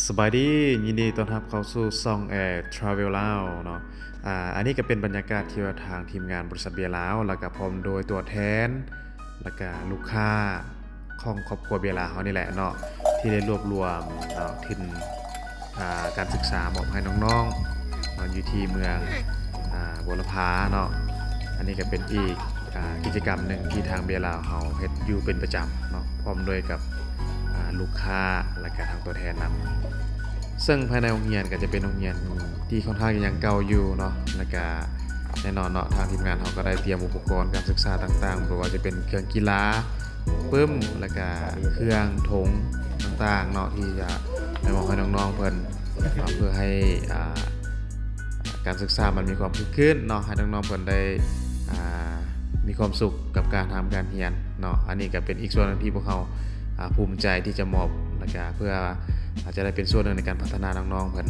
ສະບາຍດີ, ຍິນດີຕ້ອນຮັບເຂົ້າສູ່ຊ່ອງແອທຣາເວລລາວເນາະ. ອາ ອັນນີ້ກໍເປັນບັນຍາກາດທີ່ວ່າທາງທີມງານບໍລິສັດເບຍລາວ ແລ້ວກໍພ້ອມໂດຍຕົວແທນ ແລ້ວກໍລູກຄ້າຂອງຄອບຄົວເບຍລາວເຮົານີ້ແຫຼະເນາະ ທີ່ໄດ້ລວບລວມເນາະ ທຶນ ອາ ການສຶກສາມອບໃຫ້ນ້ອງໆເນາະ ຢູ່ທີ່ເມືອງ ອາ ບົວລະພາເນາະ. ອັນນີ້ກໍເປັນອີກ ອາ ກິດຈະກຳໜຶ່ງທີ່ທາງເບຍລາວເຮົາເຮັດຢູ່ເປັນປະຈຳເນາະ ພ້ອມດ້ວຍກັບ ອາ ລູກຄ້າ ແລ້ວກະທາງຕົວແທນນຳ. ເຊິ່ງພາຍໃນໂຮງຮຽນກໍຈະເປັນໂຮງຮຽນທີ່ຄ່ອນຂ້າງຍັງເກົ່າຢູ່ເນາະ ແລ້ວກະແນ່ນອນເນາະ ທາງທີມງານເຮົາກໍໄດ້ຕຽມອຸປະກອນການສຶກສາຕ່າງໆ ບໍ່ວ່າຈະເປັນເຄື່ອງກິລາ, ປຶ້ມ ແລ້ວກະເຄື່ອງຖົງຕ່າງໆເນາະ ທີ່ຈະໄດ້ມອບໃຫ້ນ້ອງໆເພິ່ນເນາະ ເພື່ອໃຫ້ ອາ ການສຶກສາມັນມີຄວາມຄຶກຄື້ນເນາະ ໃຫ້ນ້ອງໆເພິ່ນໄດ້ ອາ ມີຄວາມສຸກກັບການທຳການຮຽນເນາະ. ອັນນີ້ກໍເປັນອີກສ່ວນໜຶ່ງທີ່ພວກເຮົາ ອາ ພູມໃຈທີ່ຈະມອບ ແລ້ວກະເພື່ອອາດຈະໄດ້ເປັນສ່ວນໜຶ່ງໃນການພັດທະນານ້ອງໆເພິ່ນ.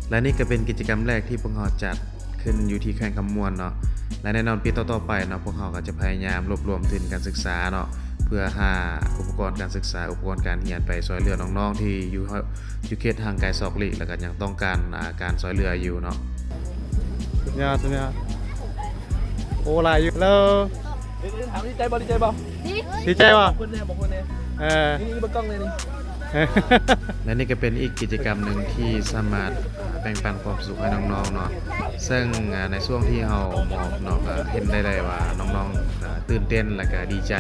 ແລະນີ້ກໍເປັນກິດຈະກຳແລກທີ່ພວກເຮົາຈັດຂຶ້ນຢູ່ທີ່ແຂວງຄຳມ່ວນເນາະ ແລະແນ່ນອນປີຕໍ່ໆໄປເນາະ ພວກເຮົາກໍຈະພະຍາຍາມລວບລວມທຶນການສຶກສາເນາະ ເພື່ອຫາອຸປະກອນການສຶກສາ ອຸປະກອນການຮຽນໄປຊ່ວຍເຫຼືອນ້ອງໆທີ່ຢູ່ ຢູ່ເຂດຫ່າງໄກສອກຫຼີກ ແລ້ວກໍຍັງຕ້ອງການ ອາ ການຊ່ວຍເຫຼືອຢູ່ເນາະ. ສຸດຍອດ ສຸດຍອດ. ໂອ້ ຫຼາຍຢູ່. ເລີ ເອີ ຖາມດີໃຈບໍ່? ດີໃຈບໍ່? ດີໃຈບໍ່? ບອກເພິ່ນແດ່ ບອກເພິ່ນແດ່. ເອີ ນີ້ ນີ້ເບິ່ງກ້ອງແດ່ນີ້. ແລະນີ້ກໍເປັນອີກກິດຈະກຳໜຶ່ງທີ່ສາມາດ ອາ ແບ່ງປັນຄວາມສຸກໃຫ້ນ້ອງໆເນາະ. ເຊິ່ງ ອາ ໃນຊ່ວງທີ່ເຮົາມອບເນາະ ກໍເຫັນໄດ້ເລີຍວ່ານ້ອງໆ ອາ ຕື່ນເຕັ້ນ ແລ້ວກໍດີໃຈ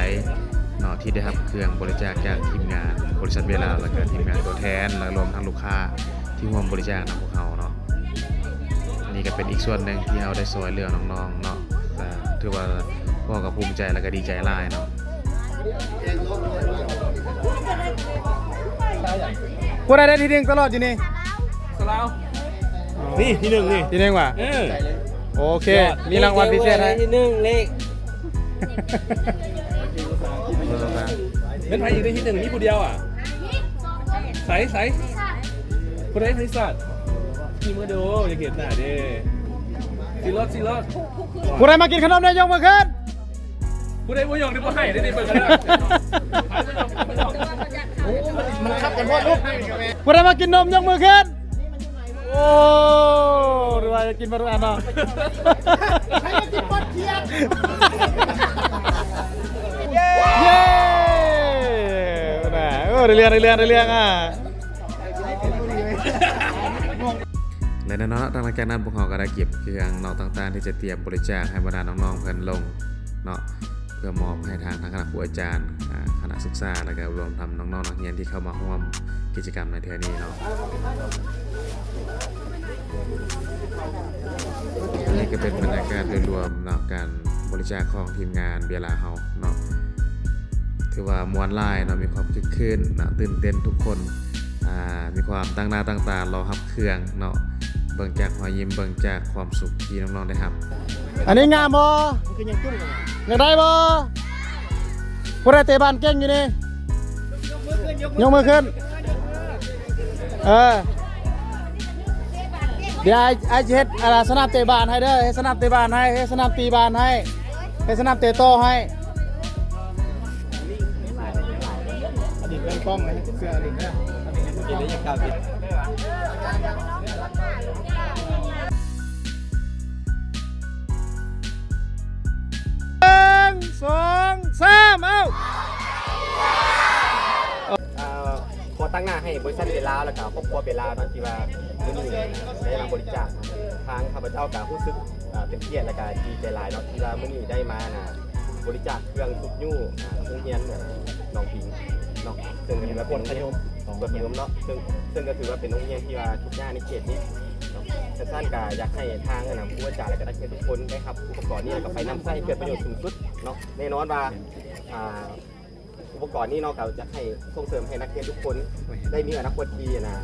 ເນາະ ທີ່ໄດ້ຮັບເຄື່ອງບໍລິຈາກຈາກທີມງານບໍລິສັດເບຍລາວ ແລ້ວກໍທີມງານຕົວແທນ ແລະລວມທັງລູກຄ້າທີ່ຮ່ວມບໍລິຈາກນຳພວກເຮົາເນາະ. ນີ້ກໍເປັນອີກສ່ວນໜຶ່ງທີ່ເຮົາໄດ້ຊ່ວຍເຫຼືອນ້ອງໆເນາະ ກໍຖືວ່າພວກເຮົາກໍພູມໃຈ ແລ້ວກໍດີໃຈຫຼາຍເນາະ. ຜູ້ໃດໄດ້ທີໜຶ່ງຕະຫຼອດຢູ່ນີ້? ສະລາວ. ອໍ ນີ້ທີໜຶ່ງນີ້ ທີໜຶ່ງຫວາ? ເອີ ໂອເຄ ຍອດ ມີລາງວັນພິເສດໃຫ້ ທີໜຶ່ງເລກ. ແມ່ນໃຜອີກໄດ້ທີໜຶ່ງ? ມີຜູ້ດຽວອະ. ໃສ ໃສ ຜູ້ໃດບໍລິສັດ? ຊິມາດູ ຢາກເຫັນໜ້າເດ້. ຊິລົດ ຊິລົດ. ຜູ້ໃດມາກິນຂະໜົມແດ່ ຍົກມືຂຶ້ນ. ຜູ້ໃດບໍ່ຍົກນີ້ບໍ່ໃຫ້ເດ້ ນີ້ເບິ່ງກັນເດີ. ໂອ້ ມັນ ມັນຂັດກັນໂພດລູກ. ຜູ້ໃດມາກິນນົມ ຍົກມືຂຶ້ນ. ໂອ້ ຫຼືວ່າກິນມາທຸກອັນເນາະ. ໃຜກິນໝົດຂຽດ. ເຢ້ ເຢ້ ໂອ້ ໄດ້ເລື່ອງ ໄດ້ເລື່ອງ ໄດ້ເລື່ອງ ອາ. ແລະແນ່ນອນເນາະ ຫຼັງຈາກນັ້ນພວກເຮົາກໍໄດ້ເກັບເຄື່ອງເນາະຕ່າງໆ ທີ່ຈະຕຽມບໍລິຈາກໃຫ້ບັນດານ້ອງໆເພິ່ນລົງເນາະ ເພື່ອມອບໃຫ້ທາງ ທາງຄະນະຄູອາຈານ ອາ ຄະນະສຶກສາ ແລ້ວກໍລວມທັງນ້ອງໆນັກຮຽນທີ່ເຂົ້າມາຮ່ວມກິດຈະກຳໃນເທື່ອນີ້ເນາະ. ອັນນີ້ກໍເປັນບັນຍາກາດໂດຍລວມເນາະ ການບໍລິຈາກຂອງທີມງານເບຍລາເຮົາເນາະ ຖືວ່າມ່ວນຫຼາຍເນາະ ມີຄວາມຄຶກຄື້ນເນາະ ຕື່ນເຕັ້ນທຸກຄົນ ອາ ມີຄວາມຕັ້ງໜ້າຕັ້ງຕາລໍຮັບເຄື່ອງເນາະ ເບິ່ງຈາກຮອຍຍິ້ມ ເບິ່ງຈາກຄວາມສຸກທີ່ນ້ອງໆໄດ້ຮັບ. ອັນນີ້ງາມບໍ່? ມັນຄືຍັງຈຸ້ມກັນ ຢາກໄດ້ບໍ່? ຜູ້ໃດເຕະບານເກັ່ງຢູ່ນີ້? ຍົກມືຂຶ້ນ. ເອີ ດຽວອ້າຍ ອ້າຍຊິເຮັດ ອາ ສະໜາມເຕະບານໃຫ້ເດີ ເຮັດສະໜາມເຕະບານໃຫ້ ເຮັດສະໜາມຕີບານໃຫ້ ເຮັດສະໜາມເຕະຕໍ່ໃຫ້. ໜຶ່ງ ສອງ ສາມ ເອົາ. ເອີ ຂໍຕັ້ງໜ້າໃຫ້ບໍລິສັດເບຍລາວ ແລ້ວກໍຄອບຄົວເບຍລາວເນາະ ທີ່ວ່າມື້ນີ້ໄດ້ມາບໍລິຈາກ. ທາງຂ້າພະເຈົ້າກໍຮູ້ສຶກ ເປັນກຽດ ແລ້ວກໍດີໃຈຫຼາຍເນາະ ທີ່ວ່າມື້ນີ້ໄດ້ມານະ ບໍລິຈາກເຄື່ອງຊຸກຍູ້ ອາ ໂຮງຮຽນ ອາ ໜອງປິງເນາະ ເຊິ່ງກໍຖືວ່າເປັນໂຮງຮຽນ ມັດທະຍົມ ມັດທະຍົມເນາະ ເຊິ່ງ ເຊິ່ງກໍຖືວ່າເປັນໂຮງຮຽນທີ່ວ່າທຸກຍາກໃນເຂດນີ້ເນາະ. ຊັ້ນໆ ກໍຢາກໃຫ້ທາງ ອາ ນະ ຄູອາຈານ ແລ້ວກໍນັກຮຽນທຸກຄົນໄດ້ຮັບອຸປະກອນນີ້ ແລ້ວກໍໄປນຳໃຊ້ໃຫ້ເກີດປະໂຫຍດສູງສຸດເນາະ. ແນ່ນອນວ່າ ອາ ອຸປະກອນນີ້ເນາະ ກໍຢາກໃຫ້ສົ່ງເສີມໃຫ້ນັກຮຽນທຸກຄົນໄດ້ມີອະນາຄົດທີ່ ນະ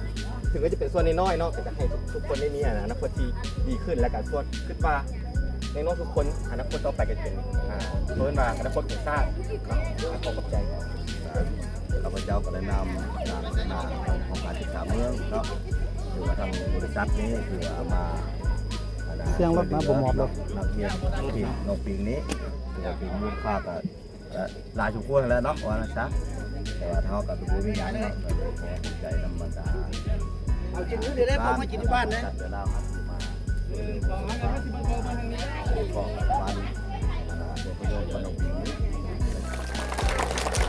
ເຖິງວ່າຈະເປັນສ່ວນນ້ອຍໆເນາະ ກໍຢາກໃຫ້ທຸກ ທຸກຄົນໄດ້ມີ ອະນາຄົດທີ່ດີຂຶ້ນ ແລ້ວກໍສ່ວນ ຄິດວ່າແນ່ນອນທຸກຄົນອະນາຄົດຕໍ່ໄປກໍຈະເປັນ ອາ ເອີ້ນວ່າອະນາຄົດຂອງຊາດເນາະ. ຂໍຂອບໃຈ. ຂ້າພະເຈົ້າກໍໄດ້ນຳ ນຳ ນຳຫ້ອງການສຶກສາເມືອງເນາະ ຫຼືວ່າທາງບໍລິສັດນີ້ ຖືວ່າມາ ອັນນະ ສຽງລົດນະ ບໍ່ມອບດອກ ນັກຮຽນທີ່ນ້ອງປິງນີ້ ຖືວ່າເປັນມູນຄ່າກໍ ເອີ ຫຼາຍສົມຄວນແລ້ວເນາະ ວ່າຊັ້ນຊະ ແຕ່ວ່າເຮົາກໍບໍ່ມີຫຍັງເນາະ ກໍຂໍຂອບໃຈນຳບັນດາ ກິນຢູ່ນີ້ແຫຼະ ບໍ່ມາກິນຢູ່ບ້ານເດ້. ເອີ ເອົາມາ ເອົາມາ ເອົາມາທາງນີ້ ເກາະບ້ານ ອ່າ ຕົວປະໂຫຍດບ້ານໜອງປິງນີ້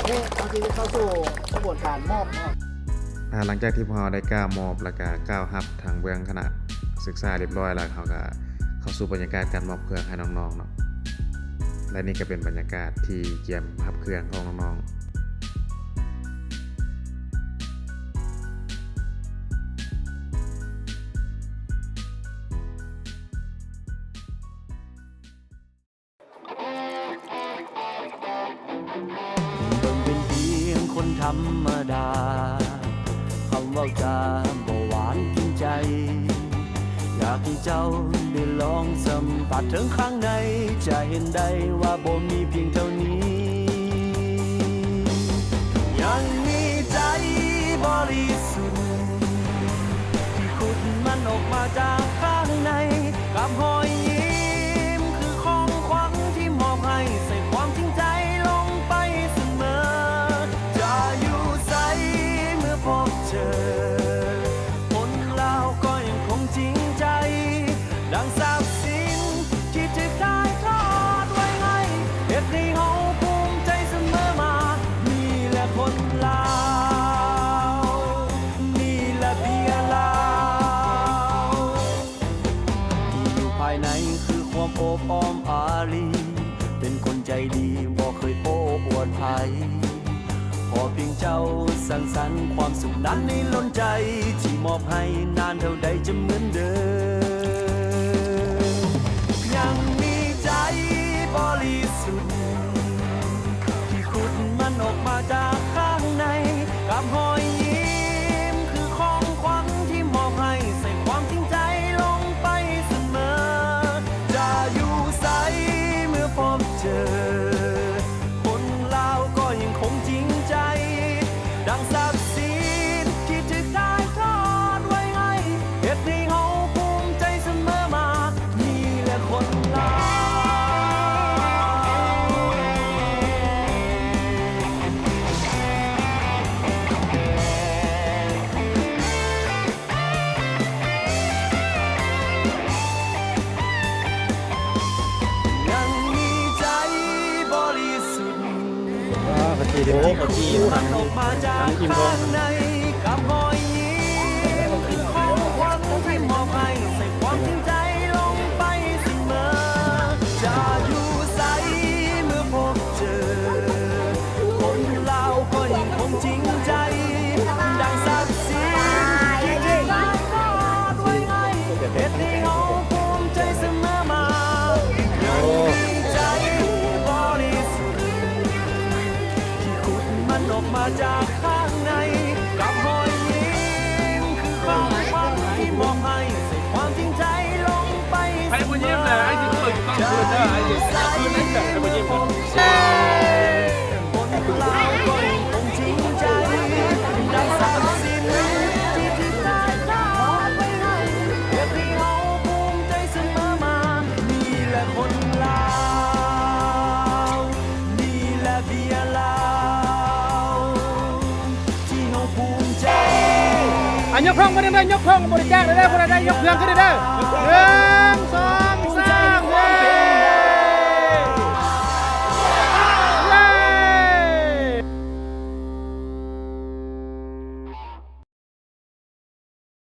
ເອີ ເຮົາຊິເຂົ້າສູ່ຂະບວນການມອບເນາະ. ອ່າ ຫຼັງຈາກທີ່ພວກເຮົາໄດ້ກ້າວມອບ ແລ້ວກະກ້າວຮັບທາງເບື້ອງຄະນະສຶກສາຮຽບຮ້ອຍແລ້ວ ເຮົາກະເຂົ້າສູ່ບັນຍາກາດການມອບເຄື່ອງໃຫ້ນ້ອງໆເນາະ ແລະ ນີ້ກະເປັນບັນຍາກາດທີ່ກຽມຮັບເຄື່ອງຂອງນ້ອງໆ. ເບິ່ງເປັນພຽງຄົນທຳມະດາ ຄຳເວົ້າຈາບໍ່ຫວານກິນໃຈ ຢາກໃຫ້ເຈົ້າໄດ້ລອງສຳຜັດເຖິງຂ້າງໃນ ຈະເຫັນໄດ້ວ່າບໍ່ມີພຽງເທົ່ານີ້ ຍັງມີໃຈບໍລິສຸດ ທີ່ຂຸດມັນອອກມາຈາກຂ້າງໃນ ກັບຮອຍຍິ້ມຄືຂອງຂວັນທີ່ມອບໃຫ້ ໃສ່ຄວາມຈິງໃຈລົງໄປສະເໝີ ຈະຢູ່ໃສເມື່ອພົບເຈີ ຄົນລາວກໍຍັງຄົງຈິງໃຈ ດັ່ງຊັບສິນທີ່ຖືກຖ່າຍທອດໄວ້ໃຫ້ ເຮັດໃຫ້ເຮົາພູມໃຈສະເໝີມາ ນີ້ແຫຼະຄົນລາວ ນີ້ແຫຼະເບຍລາວ ທີ່ຢູ່ພາຍໃນຄືຄວາມໂອບອ້ອມອາຣີ ເປັນຄົນໃຈດີ ບໍ່ເຄີຍໂອ້ອວດໃຜ ຂໍພຽງເຈົ້າສ້າງສັນຄວາມສຸກນັ້ນໃຫ້ລົ້ນໃຈ ທີ່ມອບໃຫ້ນານເທົ່າໃດຈະເໝືອນເດີມ ຍັງມີໃຈບໍລິສຸດ ທີ່ຂຸດມັນອອກມາຈາກຂ້າງໃນ ກັບຮອຍຍິ້ມຄືຂອງຂວັນທີ່ມອບໃຫ້ ໃສ່ຄວາມຈິງໃຈລົງໄປສະເໝີ ຈະຢູ່ໃສເມື່ອພົບເຈີ ຄົນລາວກໍຍັງຄົງຈິງໃຈ ດັ່ງຊັບສິນທີ່ຖືກຖ່າຍທອດໄວ້ໃຫ້ ເຮັດໃຫ້ເຮົາພູມໃຈສະເໝີມາ ນີ້ແຫຼະຄົນລາວ ຍັງມີໃຈບໍລິສຸດ ອ່າ ກະຈິ ເອົາ ກະຈິ ທາງ ທາງອີ່ມທອງ ກັບຮອຍຍິ້ມ ຄືຂອງຂວັນທີ່ມອບໃຫ້ ໃສ່ຄວາມຈິງໃຈລົງໄປສະເໝີ ຈະຢູ່ໃສເມື່ອພົບເຈີ ຄົນລາວກໍຍັງຄົງຈິງໃຈ ດັ່ງສັກສິນທີ່ຖືກຖ່າຍທອດໄວ້ໃຫ້ ເຮັດໃຫ້ເຮົາພູມໃຈສະເໝີມາ ຍັງມີໃຈບໍລິສຸດ ທີ່ຂຸດມັນອອກມາຈາກຂ້າງໃນ ກັບຮອຍຍິ້ມຄືຂອງຂວັນທີ່ມອບໃຫ້ ໃສ່ຄວາມຈິງໃຈລົງໄປສະເໝີ ຈະຢູ່ໃສເມື່ອພົບເຈີ ຄົນລາວກໍຍັງຄົງຈິງໃຈ ດັ່ງສັກສິນທີ່ຖືກຖ່າຍທອດໄວ້ໃຫ້ ເຮັດໃຫ້ເຮົາພູມໃຈສະເໝີມາ ນີ້ແຫຼະຄົນລາວ ນີ້ແຫຼະເບຍລາວ ທີ່ເຮົາພູມໃຈ ອ່ະ ຍົກທ້ອງມາເດີ ຍົກທ້ອງບໍລິຈາກເດີ ຜູ້ໃດໄດ້ຍົກເຄື່ອງຂຶ້ນເດີ ໜຶ່ງ ສອ